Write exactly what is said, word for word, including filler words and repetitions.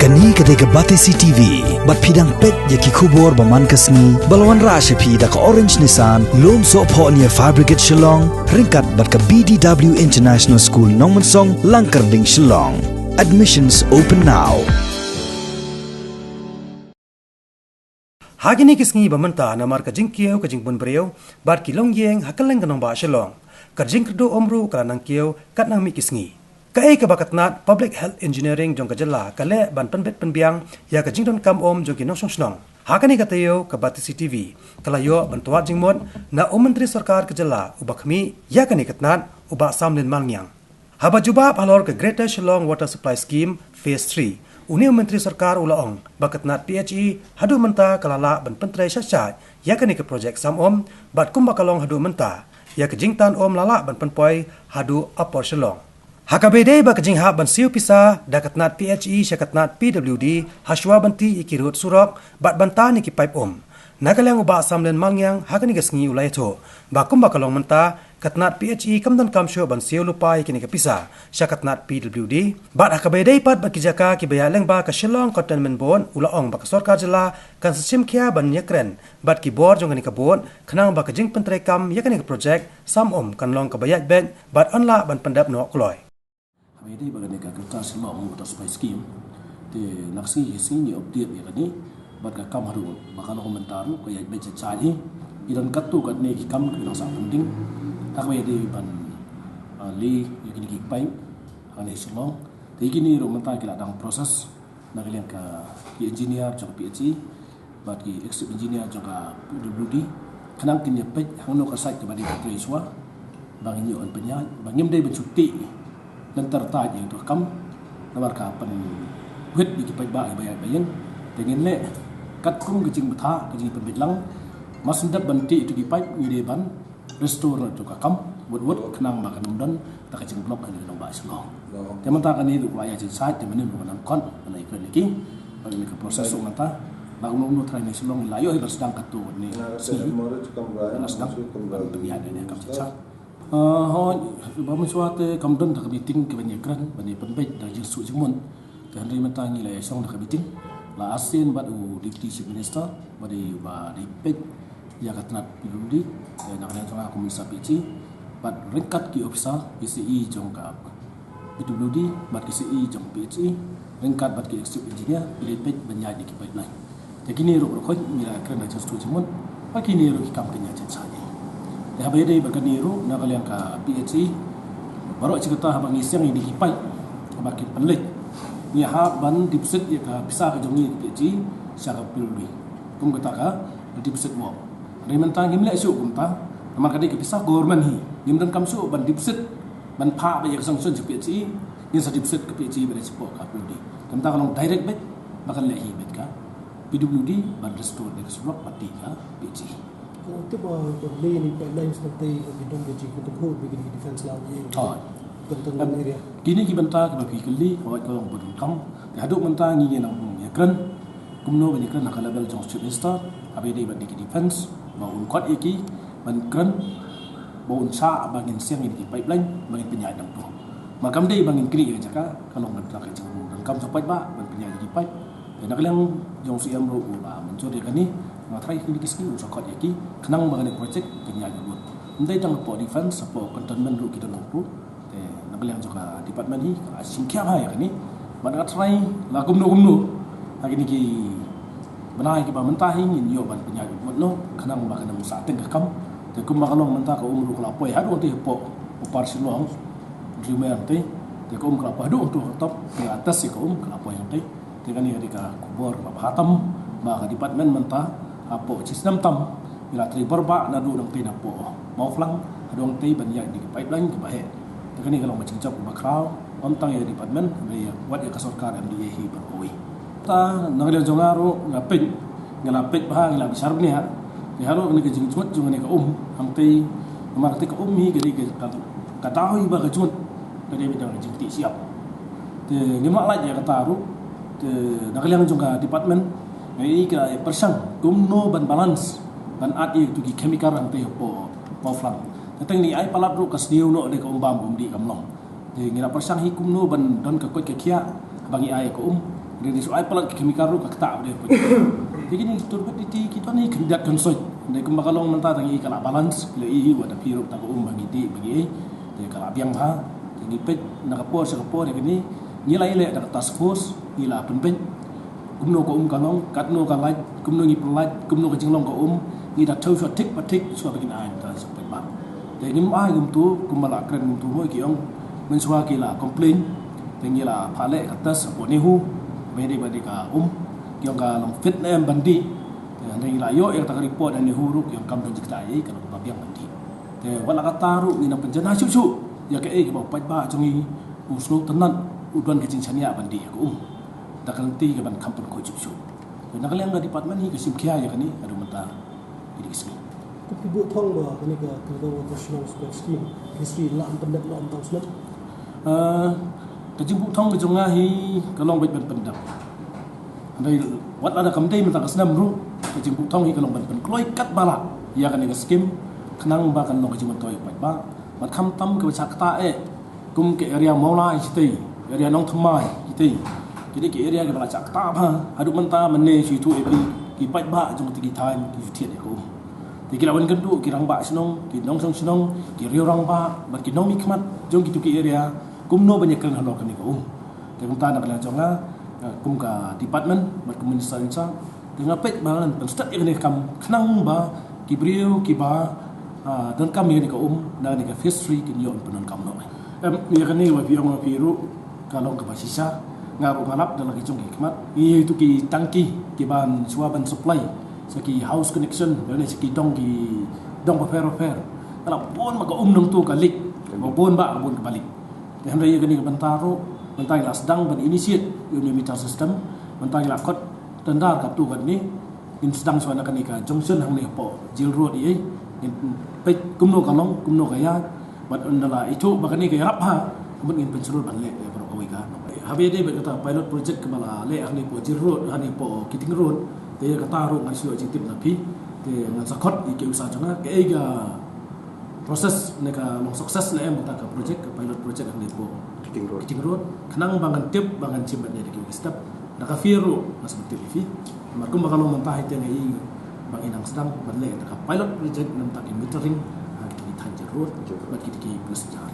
Kane ka dei ka Batesi T V, bad phi dang peit ïa ki khubor ba man ka sngi, ba la wanrah sha phi da ka Orange Nissan, Lumsohphoh near Fire Brigade Shillong, ryngkat bad ka B D W International School Nongmensong, Langkyrding, Shillong. Admissions open now. Ha kine ki sngi ba mynta, namar ka jingkiew ka jingbun briew bad ki longïing ha kylleng ka nongbah Shillong, ka jingkyrduh um ruh ka la nang kiew kat nang mih ki sngi. Kaei kaba ka tnat Public Health Engineering jong ka jylla ka leh ban pynbit pynbiang ïa ka jingdonkam um jong ki nongshong shnong. Ha kane ka taïew ka Batesi T V ka la ïoh ban tuat jingmut na u Myntri Sorkar ka jylla uba khmih ïa kane ka tnat, u Bah Samlin Malngiang. Haba jubab halor ka Greater Shillong Water Supply Scheme Phase three, une u Myntri Sorkar u la ong ba ka tnat P H E haduh mynta ka la lah ban pyntrei shaid shaid ïa kane ka projek sam um, bad kumba ka long haduh mynta, ïa ka jingtan um la lah ban pynpoi haduh Upper Shillong. Ha kaba ïadei bad ka jinghap ban siew pisa da ka tnat P H E sha ka tnat P W D, hashwa ban tih ïa ki rud surok bad ban tan ïa ki paip um, na ka liang u Bah Samlin Malngiang ha kane ka sngi u la ïathuh ba kumba ka long mynta, ka tnat P H E kam donkam shuh ban siew lypa ïa kane ka pisa sha ka tnat P W D. Bad ha kaba ïadei pat bad ki jaka kiba ïaid lyngba ka Shillong Cantonment Board, u la ong ba ka sorkar jylla kan sa shim khia ban ïakren bad ki bor jong kane ka board, khnang ba ka jingpyntreikam ïa kane ka projek sam um kan long kaba ïaid beit bad yn lah ban pyndep noh kloi. Haba ïadei bad kane ka Greater Shillong Water Supply Scheme, te na ka sngi ki sngi ngi update ïa kane, bad ka kam haduh ba ka long mynta ruh ka ïaid beit shaid shaid hi. Ki don katto katne ki kam kiba dang sah pending, ha kaba ïadei ban, ah, leh ïa kine ki paip ha kane Shillong. Te kine ruh mynta ki la dang process na ka liang ka, ki engineer jong ka P H E bad ki executive engineer jong ka P W D, khnang kin ïa peit hangno ka site kaba dei ban trei shuwa, ba ngin ïoh ban pynïaid, ba ngim dei ban shu tih lynter tait ïa kato ka kam, namar ka pynwit ïa ki paip ba, ba ïaid ba ïeng. Te ngin leh katkum ka jingbthah, ka jingpynbeit lang, mar shu dep ban tih ïa kato ki paip, ngi dei ban restore na kato ka kam wut wut, khnang ba kan ym don kata ka jingblock ha kane ka nongbah Shillong. Te mynta kane ruh ka la ïaid shaid shaid, te mynnin ruh ka nang khot ban ïakren ïa ki. Bad kane ka process ruh mynta, ba kumno kumno trai ne Shillong la ïoh hi ban sdang katto katne sngi, ban sdang ban pynïaid ïa kane ka kam shaid shaid. Ah, hooid, ba mynshuwa te kam don da ka meeting kaban ïakren ban ïapynbeit da ka jingsuk jingmut. Te hynrei mynta ngi la ïashong da ka meeting, la arsien bad u Deputy Chief Minister, ba dei, ba dei peit ïa ka tnat P W D, eh, na ka liang jong nga kum u Minister P H E, bad ryngkat ki officer, ki C E jong ka P W D bad ki C E jong P H E, ryngkat bad ki executive engineer, ki dei peit ban ïaid ïa ki pipeline. Te kine ruh baroh khoit ngi la kren da ka jingsuk jingmut, ba kine ruh ki kam kin ïaid shaid shaid. Te haba ïadei bad kane ruh na ka liang ka P H E, baroh shi katta haba ngi seng ïa kine ki paip, haba kin pynleit, ngi hap ban deposit ïa ka pisa ka jong ngi ka P H E sha ka P W D. Kum kata ka deposit work. Hynrei mynta ngim leh shuh kumta, namar ka dei ka pisa government hi. Ngim donkam shuh ban deposit, ban phah beit ïa ka sanction sha P H E, ngin sa deposit ka P H E beit shapoh ka P W D. Te mynta ka long direct beit, ba kan leh hi beit ka P W D ban restore da ka surok bad da ka P H E. Ka tip ba ka lei ni pipeline sdang te ka bidung ka jingkyntu khot bad ka defense line ïa ka Cantonment area. Kine ki bynta kiba phi kylli, hooid ka long ba donkam. Te haduh mynta ngi ngi nang ïakren kumno ban ïakren ha ka level jong Chief Minister, haba ïadei bad kine ki defense, ba un khot ïa ki ban kren, ba un shah ba ngin seng ïa kine ki pipeline ba ngin pynïaid nangto. Ma kam dei ba ngin knieh ïa ka jaka, ka long kata ka jingdonkam sa paidbah ban pynïaid ïa ki pipe. Te na ka liang jong u C M ruh u la mynjur ïa kane, nga tharai kine ki sngi un sa khot ïa ki, khnang ba kane ka project kan ïaid bud. Ym dei tang hapoh defense, hapoh Cantonment ruh ki don hangto. Te na ka liang jong ka department hi ka la shim khia bha ïa kane. Bad nga tharai la kumno kumno ha kine ki bnai kiba mynta hi ngin ïoh ban pynïaid bud noh, khnang ba kan ym sah teng ka kam. Te kumba ka long mynta ka um ruh ka la poi haduh hangtei hapoh Upper Shillong, Riewmer hangtei. Te ka um ka la poi haduh hangto ha top, te ka test ïa ka um ka la poi hangtei. Te kane ka dei ka khubor ba bha tam ba ka department mynta hapoh shisnem tam ngi la trei borbah naduh nangtei napoh Mawphlang haduh hangtei ban ïaid ïa ki pipeline kiba heh. Te kane ka long ka jingjop kaba khraw, ym tang ïa ka department, hynrei ïa wat ïa ka sorkar M D A hi baroh kawei. Ta na ka liang jong nga ruh nga peit, nga la peit bha, nga la bishar bniah. Te haduh kane ka jingjngut jong kane ka um hangtei, namar kata ka um hi ka dei ka, ka, ka daw hi ba ka jngut, ka dei beit da ka jingktieh shyiap. Te ngim lah lait ïa kata ruh. Te na ka liang jong ka department nga ïohi ka pyrshang kumno ban balance, ban add ïa kito ki chemical hangtei hapoh Mawphlang. Te teng ngi ai palat ruh ka sniew noh de ka um bam um dih kam long. Te ngi la pyrshang hi kumno ban don ka koit ka khiah ba ngi ai ïa ka um. Dei dei shu ai palat ki chemical ruh ka ktah dei. Te kine ki tur bad iti ki don hi khyndiat khynsoit. Dei kumba ka long mynta tang i ka la balance, la i hi wat da phi ruh ta ka um ba ngi ti ba ngi ei. Te ka la biang bha. Te ngi peit na ka por sha ka por ïa kine. Ngi la i leh da ka task force, ngi la pynpeit kumno ka um ka long, katno ka lait, kumno ngi pynlait, kumno ka jinglong ka um, ngi da thew shuwa thik pa thik shuwa ba kin ai mynta sha peit ba. Te ngim ai kumtu, kumba la kren kumtu mo ki ong, mynshuwa ki la complain, te ngi la phah leh ka test hapoh NEHU, ba dei ba dei ka um, ki ong ka long fit ne em ban dih. Te hynrei ngi la ïoh ïa kata ka report na NEHU ruh, ki ong kam don jingktah ei, ka long ba biang ban dih. Te wat la kata ruh ngi nang pynjanai shuh shuh ïa kaei kaba u paidbah jong ngi u sngewtynnat, u don ka jingshaniah ban dih ïa ka um. Da ka lynti kaban kham pynkhuid shuh shuh. Te na ka liang ka department hi ka shim khia ïa kane haduh mynta ïa kane ka sngi. Te phi buh thong ba kane ka Greater Water Shillong Spec Scheme, history la pyndep la ym tang snem. Ah, ka jingbuh thong ka jong nga hi ka long beit ban pyndep. Hynrei wat la da kam dei mynta ka snem ruh, ka jingbuh thong hi ka long ban pynkloi katba lah ïa kane ka skim, khnang ba kan long ka jingmyntoi ïa u paidbah. Bad khamtam kaba shah ktah eh, kum ka area Mawlai shitei, area Nongthymmai shitei. Kine ki area kiba la shah ktah bha, haduh mynta mynne shu ithuh ïa phi, ki paidbah jong kata ki thaiñ ki ju thied ïa ka um. Te ki la wan kynduh ki rangbah shnong, ki nongshong shnong, ki riew rangbah, bad ki nongmihkhmat jong kitu ki area, kumno ban ïakren halor kane ka um. Te kumta na ka liang jong nga, eh, kum ka department, bad kum minister in charge, te nga peit ba ngan pynstet ïa kane ka kam khnang ba ki briew kiba, ah, donkam ïa kane ka um, na kane ka phase three kin ïoh pyndonkam noh. Em, ïa kane ba phi ong ba phi ruh ka long kaba shisha, nga ruh nga lap da la ki jong ki khmat. Ïa itu ki tangki kiban shuwa ban supply sha ki house connection, lane sha ki dong ki dong bapher bapher. Ka la bun ba ka um nangtu ka leak, ka bun ba ka bun kaba leak. Te hynrei ïa kane ka bynta ruh, mynta ngi la sdang ban initiate ïa une u meter system, mynta ngi la khot tender katto katne, ngin sdang shuwa na kane ka junction hangne hapoh Jail Road ïa, ngin peit kumno ka long, kumno ka ïaid, bad ynda la ithuh ba kane ka ïarap ha, ka mut ngin pynshlur ban leh ïa baroh kawei ka. Haba ïadei bad kata pilot project kaba la leh hangne hapoh Jail Road, hangne hapoh Keating Road, te ïa kata ruh ngan shu ïoh jingtip na phi, te ngan sa khot ïa ki officer jong nga, kaei ka process ne ka long success ne em kata ka project, ka pilot project hangne hapoh Keating Road. Keating Road. Khnang ba ngan tip, ba ngan shim bad ne da ki step. Da ka fee ruh ngan sa tip ïa phi. Namar kumba ka long mynta hi te nga i ba ngi nang sdang ban leh da ka pilot project na bynta ki metering ha kita ki thaiñ Jail Road bad kita ki passenger.